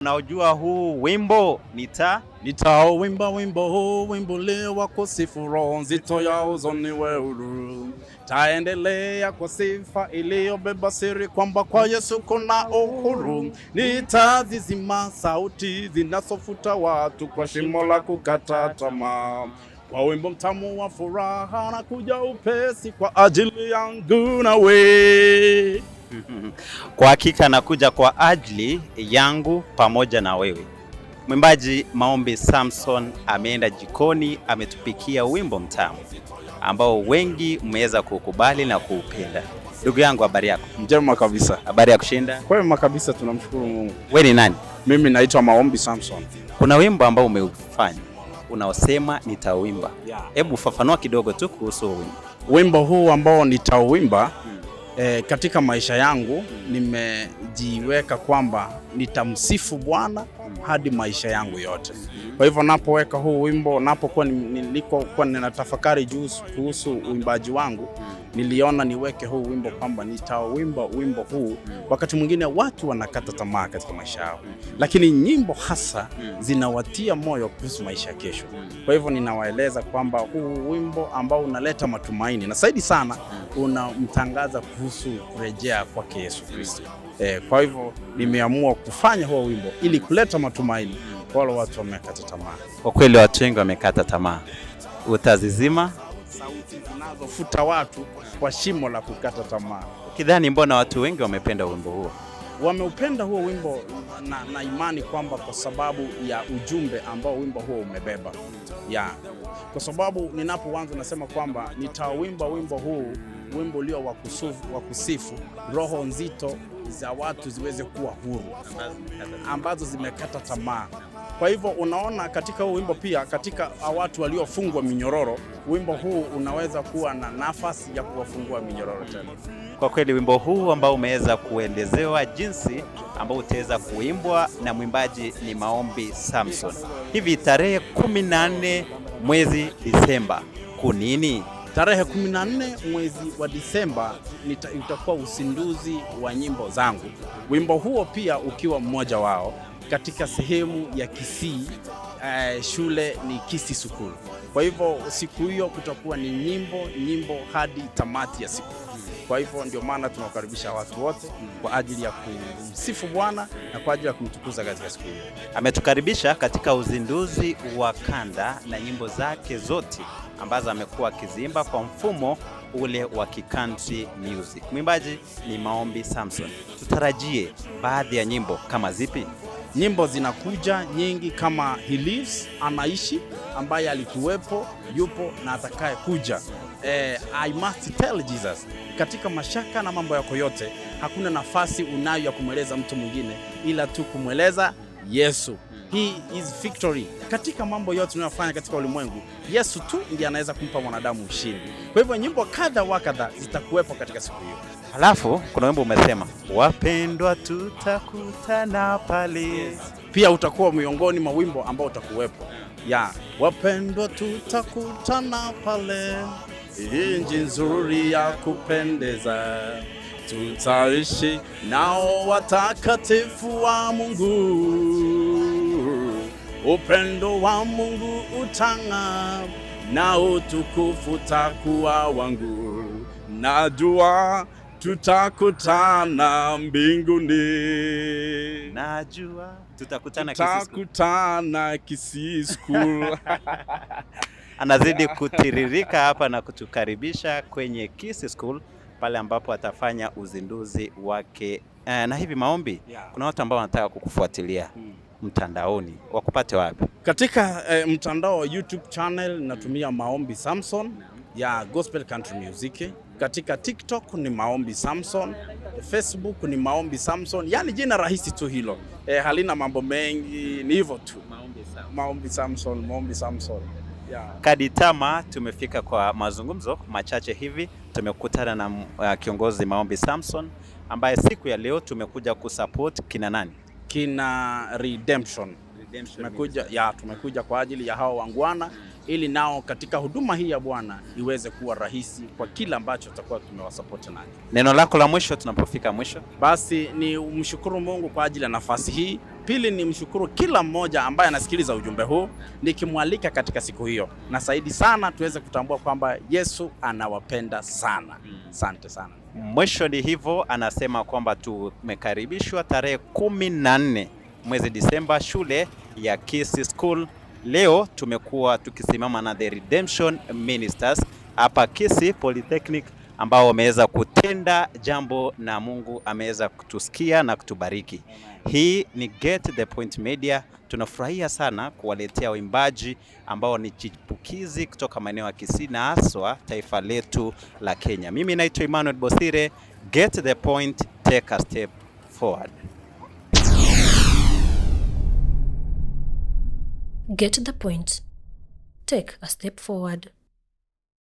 Unaojua huu wimbo Nitauimba wimbo huu, wimbo leo wa kusifu, roho nzito ya huzuni weuru. Taendelea kwa sifa iliyobeba siri kwamba kwa Yesu kuna uhuru. Nitazizima sauti zinazofuta watu kwa shimo la kukata tamaa. Kwa wimbo mtamu wa furaha na kuja upesi kwa ajili yangu nawe. Kwa hakika nakuja kwa ajili yangu pamoja na wewe. Mwimbaji Maombi Samson ameenda jikoni, ametupikia wimbo mtamu ambao wengi mmeweza kuukubali na kuupenda. Ndugu yangu, habari yako? Njema kabisa. Habari ya kushinda? Kwema kabisa, tunamshukuru Mungu. Wewe ni nani? Mimi naitwa Maombi Samson. Kuna wimbo ambao umeufanya unaosema nitauimba. Hebu fafanua kidogo tu kuhusu huo wimbo. Wimbo huu ambao nitauimba, katika maisha yangu nimejiweka kwamba nitamsifu Bwana hadi maisha yangu yote. Kwa hivyo napoweka huu wimbo, napokuwa nilikokuwa ninatafakari juu kuhusu uimbaji wangu, niliona niweke huu wimbo kwamba nitauimba wimbo huu. Wakati mwingine watu wanakata tamaa katika maisha yao, lakini nyimbo hasa zinawatia moyo kuhusu maisha ya kesho. Kwa hivyo ninawaeleza kwamba huu wimbo ambao unaleta matumaini na zaidi sana unamtangaza kuhusu kurejea kwake Yesu Kristo. Kwa hivyo nimeamua kufanya huo wimbo ili kuleta matumaini kwa wale watu wamekata tamaa. Kwa kweli watu wengi wamekata tamaa. Utazizima Sauti zinazofuta watu kwa shimo la kukata tamaa. Ukidhani mbona watu wengi wamependa wimbo huo? Wameupenda huo wimbo na imani kwamba kwa sababu ya ujumbe ambao wimbo huo umebeba ya. Kwa sababu ninapoanza nasema kwamba nitauimba wimbo huu, wimbo ulio wa kusifu, roho nzito za watu ziweze kuwa huru ambazo zimekata tamaa. Kwa hivyo unaona katika huu wimbo pia, katika watu waliofungwa minyororo, wimbo huu unaweza kuwa na nafasi ya kuwafungua minyororo tena. Kwa kweli wimbo huu ambao umeweza kuelezewa jinsi ambao utaweza kuimbwa na mwimbaji ni Maombi Samson. Hivi tarehe 14 mwezi Disemba, kunini? Tarehe 14 mwezi wa Disemba itakuwa uzinduzi wa nyimbo zangu, wimbo huo pia ukiwa mmoja wao katika sehemu ya Kisii. Shule ni Kisii School. Kwa hivyo siku hiyo kutakuwa ni nyimbo nyimbo hadi tamati ya siku. Kwa hivyo ndio maana tunawakaribisha watu wote kwa ajili ya kumsifu Bwana na kwa ajili ya kumtukuza katika siku hiyo. Ametukaribisha katika uzinduzi wa kanda na nyimbo zake zote ambazo amekuwa akiziimba kwa mfumo ule wa kicountry music. Mwimbaji ni Maombi Samson. Tutarajie baadhi ya nyimbo kama zipi? Nyimbo zinakuja nyingi kama He Lives, anaishi, ambaye alikuwepo, yupo na atakaye kuja. I must tell Jesus. Katika mashaka na mambo yako yote, hakuna nafasi unayo ya kumweleza mtu mwingine ila tu kumweleza Yesu. He is victory. Katika mambo yote tunayofanya katika ulimwengu, Yesu tu ndiye anaweza kumpa mwanadamu ushindi. Kwa hivyo nyimbo kadha wa kadha zitakuwepo katika siku hiyo. Halafu kuna wimbo umesema wapendwa tutakutana pale. Pia utakuwa miongoni mwa wimbo ambao utakuwepo. Ya, wapendwa tutakutana pale, inji nzuri ya kupendeza, tutaishi nao watakatifu wa Mungu, upendo wa Mungu utang'aa na utukufu takuwa wangu, najua tutakutana mbinguni. Najua tutakutana Kisii School. Tutakutana Kisii School. Anazidi kutiririka hapa na kutukaribisha kwenye Kisii School pale ambapo atafanya uzinduzi wake. Na hivi Maombi, kuna watu ambao wanataka kukufuatilia mtandaoni, wakupate wapi? Katika mtandao wa YouTube channel natumia Maombi Samson ya Gospel Country Music. Katika TikTok ni Maombi Samson, Facebook ni Maombi Samson. Yani jina rahisi tu hilo, halina mambo mengi, ni hivyo tu. Maombi Samson, Maombi Samson. Yeah. Kaditama, tumefika kwa mazungumzo machache hivi. Tumekutana na kiongozi Maombi Samson ambaye siku ya leo tumekuja kusupport kina nani? Kina Redemption. Tumekuja kwa ajili ya hao wangwana ili nao katika huduma hii ya Bwana iweze kuwa rahisi kwa kila ambacho tutakuwa tumewasupport nacho. Neno lako la mwisho tunapofika mwisho? Basi ni mshukuru Mungu kwa ajili ya nafasi hii. Pili ni mshukuru kila mmoja ambaye anasikiliza ujumbe huu, nikimwalika katika siku hiyo, na zaidi sana tuweze kutambua kwamba Yesu anawapenda sana. Asante sana. Mwisho ni hivyo, anasema kwamba tumekaribishwa tarehe 14 mwezi Disemba, shule ya Kisii School. Leo tumekuwa tukisimama na The Redemption Ministers hapa Kisii Polytechnic ambao wameweza kutenda jambo na Mungu ameweza kutusikia na kutubariki. Hii ni Get the Point Media. Tunafurahia sana kuwaletea waimbaji ambao ni chipukizi kutoka maeneo ya Kisii na haswa taifa letu la Kenya. Mimi naitwa Emmanuel Bosire. Get the point, take a step forward. Get the point. Take a step forward.